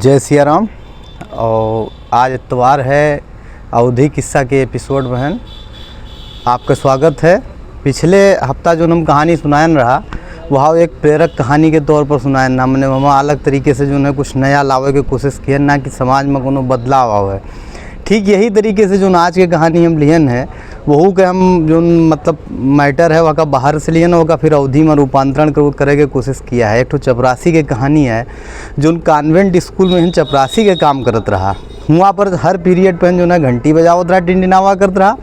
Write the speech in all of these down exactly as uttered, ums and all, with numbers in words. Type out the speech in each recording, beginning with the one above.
जय सिया राम। और आज इतवार है, अवधी किस्सा के एपिसोड में हन। आपका स्वागत है। पिछले हफ्ता जो हम कहानी सुनायन रहा, वह एक प्रेरक कहानी के तौर पर सुनायन रहा। हमने वहाँ अलग तरीके से जो है कुछ नया लावे के कोशिश किया, ना कि समाज में कोनो बदलाव आवे। ठीक यही तरीके से जो आज के कहानी हम लिहन है, वहू के हम जो मतलब मैटर है, वह का बाहर से लिहन, वह का फिर अवधी में रूपांतरण कर-, करे के कोशिश किया है। एक ठो चपरासी के कहानी है, जो कॉन्वेंट स्कूल में हम चपरासी के काम करत रहा। हुआँ पर हर पीरियड पे जो है घंटी बजावत रहा, टिनटिनावा करत रहा,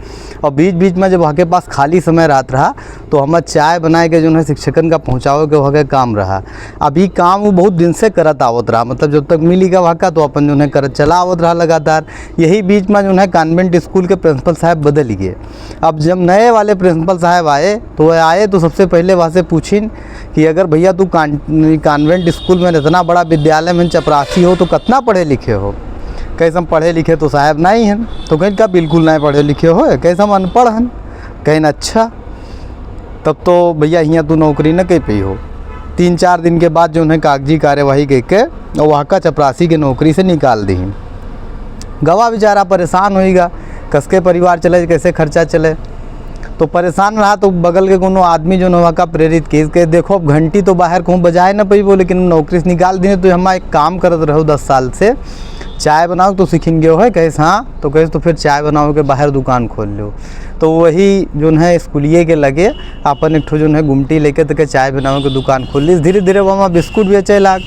और बीच बीच में जब वहाँ के पास खाली समय रहत रहा, तो हम चाय बनाए के जो है शिक्षकन का पहुँचावे के वहाँ के काम रहा। अब ई काम वो बहुत दिन से करत आवत रहा, मतलब जब तक मिली का वहाँ का, तो अपन जो है करत चला आवत रहा लगातार। यही बीच में जो है कॉन्वेंट स्कूल के प्रिंसिपल साहब बदल गए। अब जब नए वाले प्रिंसिपल साहब आए, तो वह आए तो सबसे पहले वहाँ से पूछिन कि अगर भैया तू कान-, कॉन्वेंट स्कूल में इतना बड़ा विद्यालय में चपरासी हो, तो कितना पढ़े लिखे हो? कहे हम पढ़े लिखे तो साहब नहीं हैं। तो कहेन का बिल्कुल नहीं पढ़े लिखे हो? कहे हम अनपढ़ हन। कहेन अच्छा, तब तो भैया हियाँ तू नौकरी न कर पई हो। तीन चार दिन के बाद जो है कागजी कार्यवाही करके और वहाँ का चपरासी के नौकरी से निकाल दी। गवा बेचारा परेशान होइगा, कसके परिवार चले, कैसे खर्चा चले। तो परेशान रहा, तो बगल के कोनो आदमी जो है वहाँ का प्रेरित किहिस कि देखो, अब घंटी तो बाहर कहूँ बजाए न पइबो, लेकिन नौकरी से निकाल दिए, तो हम एक काम करत रहो दस साल से, चाय बनाओ तो सीखिन गयो है। कहेस हाँ, तो कहेस तो फिर चाय बनाओ के बाहर दुकान खोल लो। तो वही जो है स्कूलिए के लगे अपन एक ठो जो है गुमटी लेके तके चाय बनावे के दुकान खोल लिस। धीरे धीरे वहाँ बिस्कुट बेचे लाग,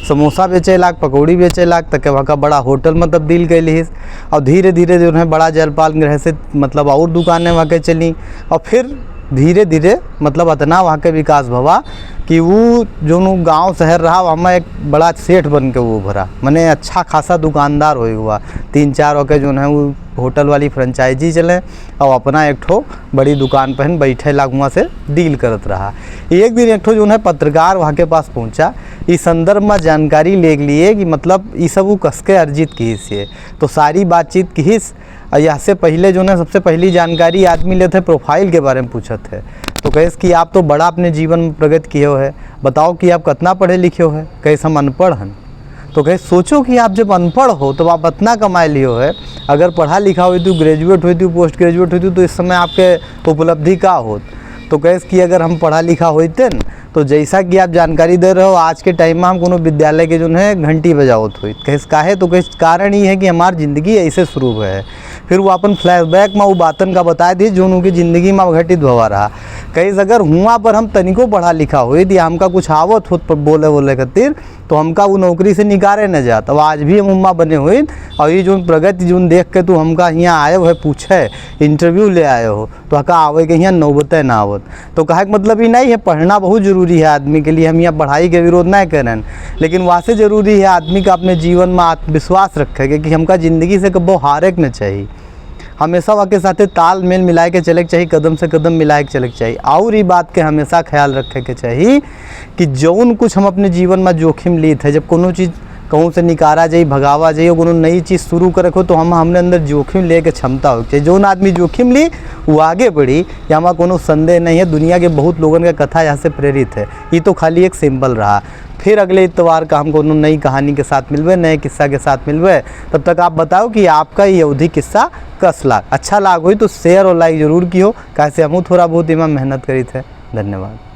समोसा बेचे लाग, पकौड़ी बेचे लाग, तके वहाँ का बड़ा होटल में तब्दील कर लिस। और धीरे धीरे जो है बड़ा जलपान ग्रह से मतलब और दुकानें वहाँ के चली। और फिर धीरे धीरे मतलब अतना वहाँ के विकास भवा कि वो जो गाँव शहर रहा, वहाँ एक बड़ा सेठ बन के वो उभरा, मने अच्छा खासा दुकानदार होए हुआ। तीन चार वहाँ के जो है वो होटल वाली फ्रेंचाइजी चले और अपना एक ठो बड़ी दुकान पहन बैठे लाग, वहाँ से डील करत रहा। एक दिन एक ठो जो है पत्रकार वहाँ के पास पहुँचा, इस संदर्भ में जानकारी ले लिए कि मतलब ई सब वो कसके अर्जित किहिस है। तो सारी बातचीत किहिस। और यहाँ से पहले जो है सबसे पहली जानकारी आदमी लेते प्रोफाइल के बारे में पूछत है। तो कहेस कि आप तो बड़ा अपने जीवन में प्रगति किए हो है, बताओ कि आप कितना पढ़े लिखे हो है? कहेस हम अनपढ़ हन। तो कहे सोचो कि आप जब अनपढ़ हो तब आप इतना कमाए लियो है, अगर पढ़ा लिखा होती, ग्रेजुएट होती, पोस्ट ग्रेजुएट होती, तो इस समय आपके उपलब्धि का होत? तो कहेस कि अगर हम पढ़ा लिखा होते न, तो जैसा कि आप जानकारी दे रहे हो, आज के टाइम में हम कोनो विद्यालय के जो है घंटी बजावत होइत। कहेस काहे? तो कहेस कारण ये है कि हमार जिंदगी ऐसे शुरू हुआ है। फिर वो अपन फ्लैशबैक में वो बातन का बताए दिए जो उनकी जिंदगी में घटित भवा रहा। कहेस अगर हुआँ पर हम तनिको पढ़ा लिखा होइत या हमका कुछ आवत होत पर बोले बोले खातिर, तो हमका वो नौकरी से निकारे न जात। अब आज भी हम उम्मा बने होइत। और ये जो प्रगति जो देख के तू हमका हियाँ आए हो है पूछे, इंटरव्यू ले आए हो, तो हका आवे के हियाँ नौबते ना आवत। तो कहे के मतलब ई नहीं है, पढ़ना बहुत जरूरी है आदमी के लिए, हम यहाँ पढ़ाई के विरोध नहीं करें, लेकिन वासे जरूरी है आदमी का अपने जीवन में आत्मविश्वास रखे के कि हमका जिंदगी से कबो हारे के न चाहिए। हमेशा वहाँ के साथे तालमेल मिलाए के चले के चाहिए, कदम से कदम मिलाए के चले के चाहिए। और ई बात के हमेशा ख्याल रखे के चाहिए कि जौन कुछ हम अपने जीवन में जोखिम लीत है, जब कोनो चीज कहूँ से निकारा जाई, भगावा जाई, और कोनो नई चीज शुरू करे को, तो हम, हमने अंदर जोखिम लेके क्षमता हो चाहिए। जौन आदमी जोखिम ली, वो आगे बढ़ी, या हमारा कोनो संदेह नहीं है। दुनिया के बहुत लोगन का कथा यहाँ से प्रेरित है। ये तो खाली एक सैंपल रहा। फिर अगले इतवार का हम कोनो नई कहानी के साथ मिलबे, नए किस्सा के साथ मिलबे। तब तक आप बताओ कि आपका ये अवधी किस्सा कस लाग। अच्छा लाग होई तो शेयर और लाइक जरूर किहो, काहे से हमहू थोड़ा बहुत इमा मेहनत करीत है। धन्यवाद।